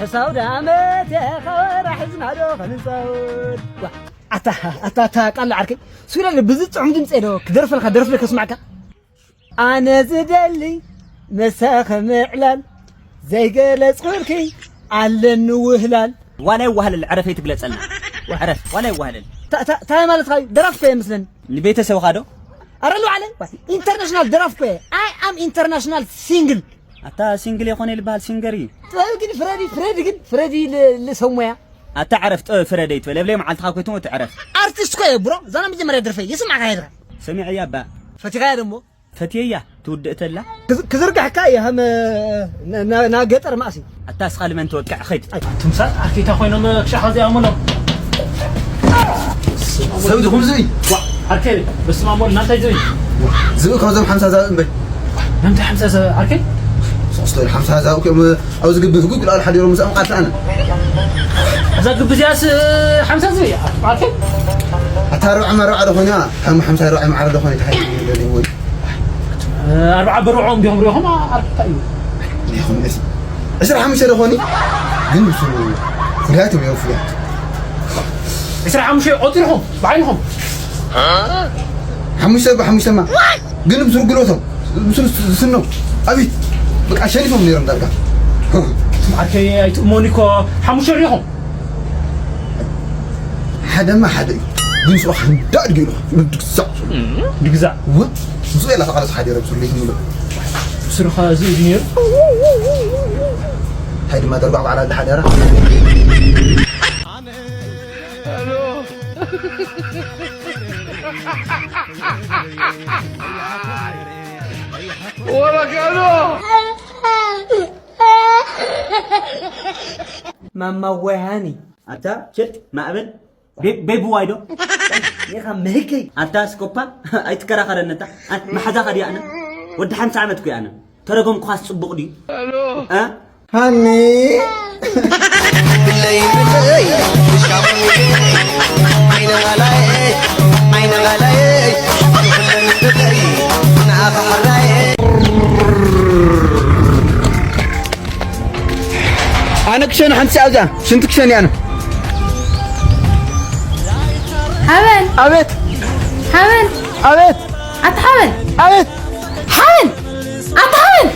ሕሳው ደኣመት የኸወራ ሕዝናዶ ኸንጸውድ። ዋ፣ ኣታ፣ ኣታ፣ ኣታ፣ ቃል ዓርከይ። ሱለኒ ብዚ ጥዑም ድምጸ ዶ ክደርፈልካ፣ ደርፍ ዶ ከስማዕካ? ኣነ ዝደሊ መሳኸ ምዕላል፣ ዘይገለጽኩልኪ ኣለኒ ውህላል። ዋላ ይዋህለል፣ ዕረፍ ኣይትግለጸልና። ዕረፍ፣ ዋላ ይዋህለል። ታ-፣ ታ-፣ ታይ ማለት ኻዩ? ደራፍ እኮ እየ መስለኒ። ንቤተሰብኻ ዶ? ኣረ ልዋዕለ፣ ኢንተርናሽናል ደራፍ እኮ እየ። I am international single። ኣታ ሲንግል የኾነ ይልበሃል፣ ሲንገር እዩ። ጥበብ ግን ፍረዲ፣ ፍረዲ ግን፣ ፍረዲ ል-፣ ልሰሙያ። ኣታ ዕረፍ፣ ጥበብ ፍረደይ ትበል። የብለይ መዓልትኻ ኮይትሞ ትዕረፍ። ኣርቲስት እኮ እየ ብሮ፣ ዛና መጀመርያ ደርፈይ፣ የስማዕካ ሄድካ። ሰሚዐያ እባ። ፈቲኻያ ደሞ? ፈትየያ፣ ትውድእ ተላ። ክዝ-፣ ክዝርግሐካ እየ፣ ከም፣ ና-፣ ና-፣ ና ገጠር ማእሲ። ኣታ እስኻ ልመን ትወቅዕ፣ ኸይድ። ኣቱም ሳት ዓርኪታ ኮይኖም ክሻኻ እዚኣ እሞ ነው። ሰብ ድኹም ዝብኢ። ዋ፣ ዓርከይ፣ በስመ ኣብ ወልድ፣ ናምታይ ዝብኢ? ዝብኢ ካብዞም ሓምሳ ዛብእ እምበይ። ናምታይ ሓምሳ ዛብእ፣ ዓርከይ? ሶስተ ሓምሳ ዛብእ እዮም፣ ኣብዚ ግቢ ህጉግ ላሉ ሓዲሮም ምስ ኣምቃት ኣነ። እዛ ግቢ እዚኣስ ሓምሳ ዝብኢ፣ ዓርከይ? ኣታ ኣርብዓ ማርብዓ ዶ ኾይና፣ ሓም-፣ ሓምሳ ኣርብዓ ማዕረ ዶ ኾይና፣ እንታይ ይደልይ ወይ? ኣርብዓ በርዖም ዲኹም ሪኹም ኣርክታ እዩ። ዲኹም እዚ ዕስራ ሓሙሽተ ዶ ኾኒ? ግን ምስ ፍሉያት እዮም ፍሉያት። ዕስራ ሓሙሽተ ቆጺርኹም ብዓይንኹም። ሓሙሽተ ብሓሙሽተማ ግን ምስ ርግሎቶም፣ ምስ ዝስኖም። ኣብይ በቃ ሸሪፎም ነይሮም ዳርጋ። ስምዓከይ ኣይትእመኒ እኮ ሓሙሽተ ሪኹም። ሓደማ ሓደ እዩ። ግን ስራኽ እንዳ ኣድጊ ኢሉ ድግዛዕ። ድግዛዕ። ወ-፣ ምስኡ የላ ተቓለስ ሓደ ረብ ስሉ ይትምሎ። ስርኻ እዚ እዩ ነይሩ። ሃይ ድማ ደርባዕ ባዕላ እንዳ ሓደራ። ወላ ካሎ። ማማ ወያኒ። ኣታ ችድ ማእበል ቤ-፣ ቤቢ ዋይዶ። ኔኻ ምህከይ። ኣታ ስኮፓ ኣይትከራኸረኒ ኣታ። ኣ-፣ መሓዛኻ ድያ ኣነ? ወዲ ሓምሳ ዓመት እኮ እየ ኣነ። ተረጎምኩኻስ ጽቡቕ ድዩ? እ? ሃኒ። ኣነ ክሸኑ ሓንቲ ኣብዛ ሽንቲ ክሸኑ ኣነ። ሓበን። ኣቤት። ሓበን። ኣቤት። ኣታ ሓበን። ኣቤት። ሓበን። ኣታ ሓበን።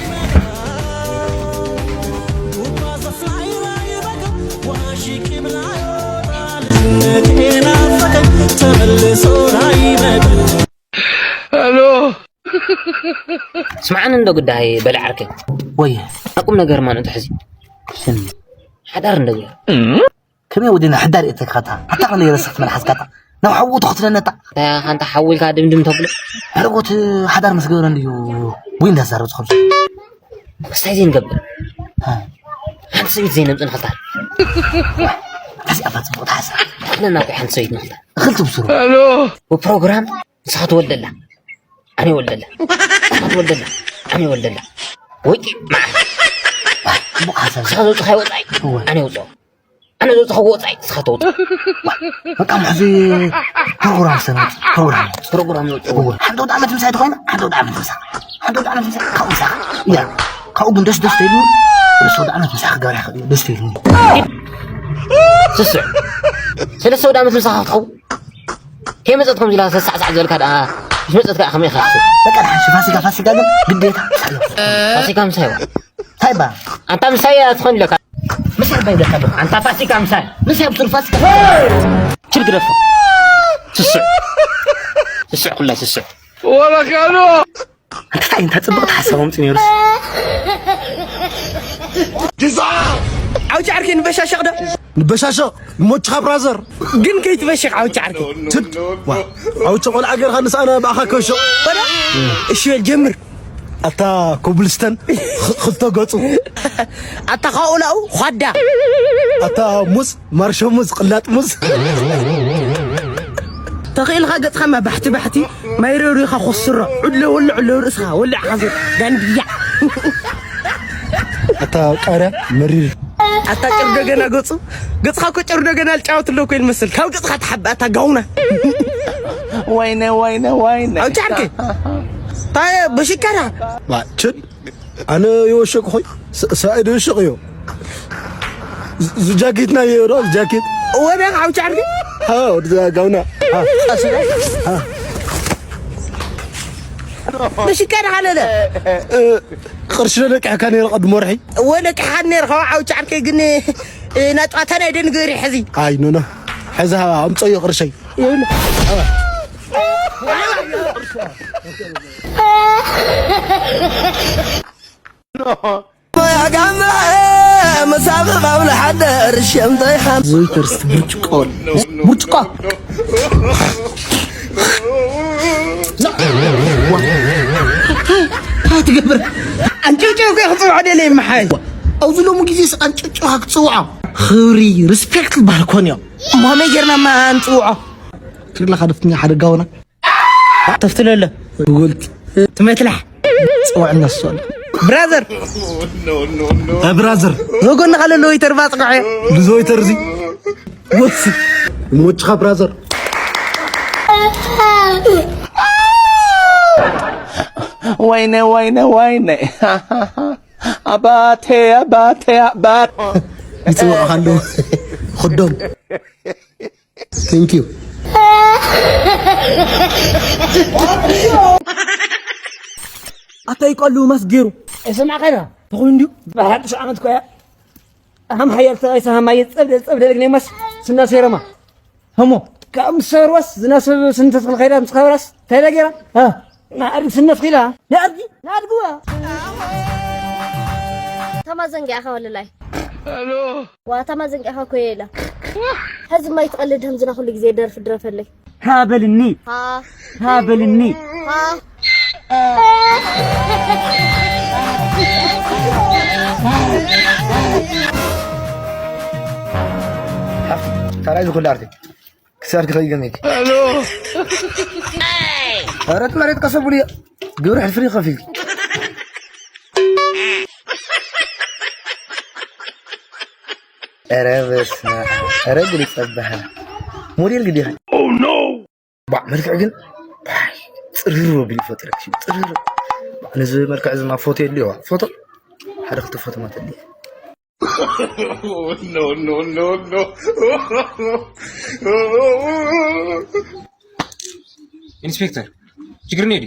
ሄሎ። ስምዓኒ እንዶ ግዳይ በለ ዓርከይ። ወየ። ኣቁም ነገር ማን እንተ ሕዚ? ስሚ። ሓዳር እንዶ ገይሩ። ከመይ ወዲና ሓዳር እየ ተካታ? ኣታ ከመይ ረስሕ መልሓስካታ? ናብ ሓዉ ተኽትለነታ? ኣታ ሓንታ ሓዊልካ ድምድም ተብሎ? ሕርጎት ሓዳር ምስ ገበረ እንድዩ ወይ እንዳዛረብ ዝኸብሱ። ክስታይ ዘይንገብር። ሃ። ሓንቲ ሰበይቲ ዘይነምጽእ ንኽልታ። እዚ ኣባ ጽቡቕ ተሓሳ። ንሕና እኮ ሓንቲ ሰበይቲ ንኽልታ። እኽል ትብስሩ። ብፕሮግራም ንስኻ ትወልደላ። ኣነ ይወልደላ። ንስኻ ትወልደላ። ኣነ ይወልደላ። ወይ መዓ። ጽቡቕ ሓሳብ። ንስኻ ዘውጽኻዮ ወጻኢ። እወ። ኣነ ይውጽኦ። ኣነ ዘውጽኻዮ ወጻኢ ንስኻ ተውጽኦ። በቃ፣ ሕዚ ፕሮግራም ሰናት፣ ፕሮግራም። ፕሮግራም ይወጽእ። እወ። ሓንቲ ወደ ዓመት ምሳይ ተኾይና፣ ሓንቲ ወደ ዓመት ምሳ። ሓንቲ ወደ ዓመት ምሳ፣ ካብኡ ምሳ። እያ። ካብኡ ግን ደስ ደስ ተይሉ፣ ሰለስተ ወደ ዓመት ምሳ ክገብር ይኽእል እዩ። ደስ ተይሉ። ስስዕ። ሰለስተ ወደ ዓመት ምሳ ክትኸውን? ከይመጸት ከምዚ ኢላ ሰሳዕሳዕ ዝበልካ ደኣ፣ ምስ መጸት ከኣ ከመይ ኢኻ ክትብል? በቃ፣ ደሓን ፋሲካ፣ ፋሲካ ግን ግዴታ ምሳይ። ፋሲካ ምሳይ ዋ። እንታይ ባ? ኣንታ ምሳይ እያ ትኾን ኢለካ። ምሳይ ባ ይብለካ ኣለኹ። ኣንታ ፋሲካ ምሳይ። ምሳይ ብሱር ፋሲካ። ችል ግደፎ። ስስዕ። ስስዕ ኩላ ስስዕ። ወላ ካሎ። ኣንታ እንታይ እንታይ ጽቡቕ ተሓሳብ ኣምጺኡ ነይሩስ። ዓውቻ ዓርከይ ንበሻሸቕ ዶ? ንበሻሸቕ፣ ንሞችኻ ብራዘር። ግን ከይትበሽቕ ዓውቻ ዓርከይ። ትድ፣ ዋ፣ ዓውቻ ቆልዓ ጌርካ ንስኣነ ብኣኻ ከሾቕ። ወደ? እሺ በል ጀምር። ኣታ ኮብልስተን፣ ኽ-፣ ኽልተ ገጹ። ኣታ ካኡላኡ ዃዳ። ኣታ ሙዝ፣ ማርሾ ሙዝ፣ ቅላጥ ሙዝ። ተኽኢልካ ገጽኻማ ባሕቲ ባሕቲ፣ ማይ ረውሪኻ ኮስሮ። ዕሎ ወሎ ዕሎ ርእስኻ፣ ወልዕ ሓዞ፣ ጋንድያ። ኣታ ቃርያ መሪር። ኣታ ጨርዶ ገና ገጹ፣ ገጽኻ እኮ ጨርዶ ገና ልጫወት ኣሎ እኮ ይመስል። ካብ ገጽኻ ተሓቢ ኣታ ጋውና። ወይነ፣ ወይነ፣ ወይነ። ኣውጫ ዓርከይ። ታይ በሽካራ። ባ፣ ችድ። ኣነ የወሸቅ ኾይ፣ ስ-፣ ሰብኣይ ዶ የወሸቅ እዮ? ዙ ጃኬትና የሮ ጃኬት። ወደ ሓውቻ ዓርኪ? ሃ፣ ወደ ጋውና። ሃ። ኣስበ? ሃ። ምሽከር ሃለለ። እ፣ ቅርሺ ለቂሕካ ነይረ ቅድሚ ወርሒ። ወለቂሓን ነይርካ ሓውቻ ዓርከይ ግን፣ እ፣ ናጫዋታ ናይ ደንገሪ ሕዚ። ኣይ፣ ኖ፣ ኖ። ሕዚ ሃ፣ ኣምፀዮ ቅርሸይ። ይሁን። ዘይተርስ ብርጭቆ። ብርጭቆ። እንታይ ትገብር? ኣንጭውጭው ከ ክጽውዖ ደለይ መሓይ። ኣብዚ ሎሚ ግዜስ ኣንጭውጭው ክትጽውዖ? ክብሪ፣ ሪስፔክት ዝበሃል ኮን እዮም። ማመይ ጌርና ማ ንጽውዖ? ትግላ ካደፍትኛ ሓደ ጋውና። ተፍትለለ። ጉልት። ትመትላሕ። ጽውዕና እሱ ኣሎ። ብራዘር። እ፣ ብራዘር። ወጎንኻ ለሎ ወይተር ባጽቕዐ። ልዞ ወይተር እዚ። ወስ። ሞችኻ ብራዘር። ወይነ፣ ወይነ፣ ወይነ። ኣባቴ፣ ኣባቴ፣ ኣባቴ። ይጽውዑኻ ኣለዉ። ኽዶም። Thank you። ኣታ ይቀሉ መስጊሩ። ኣይሰማዕካና? ተኾይኑ እንዲዩ። ብሓድሽ ዓመት ኮያ። ኣም ሓያል ተባይ ሰሃማ የጸብደል ጸብደል ግን የማስ ስና ሴረማ። ህሞ። ካብ ምሰሩዋስ ዝናሰብ ስንተት ከይዳ ምስ ኸበራስ እንታይ ዳጌራ? እ፣ ንኣድጊ ስነት ኺላ። ንኣድጊ? ንኣድግዋ። ተማዘንጊ ኣኻ ወለላይ። ዋ፣ ተማዘንጊ ኣኻ እኮ የለ። ሕዚ ማይ ትቐልድ ህምዝና ኩሉ ግዜ ደርፊ ድረፈለይ። ሃ በልኒ። ሃ። ሃ በልኒ። ሃ። ሓፍቲ፣ ካልኣይ ዝኹሉ ኣርቴ። ክሳድ ክኸይድ ገመድ። ኧረ እቲ መሬት ቀሰ ብሉ እያ። ግብሪ ሕልፍሪ ከፊል። ኧረ በስመ ኣብ። ኧረ ግሊ ጸበሃ። ሞዴል ግዲ። ባዕ መልክዕ ግን፣ ባይ፣ ጽርር ቢሉ ይፈጥረክ፣ ጽርር። ባዕ ነዚ መልክዕ እዚ ማ ፎቶ የድልዮ፣ ፎቶ? ሓደ ክልተ ፎቶ ማ ተድልዮ? No, no, no, no. ኢንስፔክተር፣ ችግር ነው እንዴ?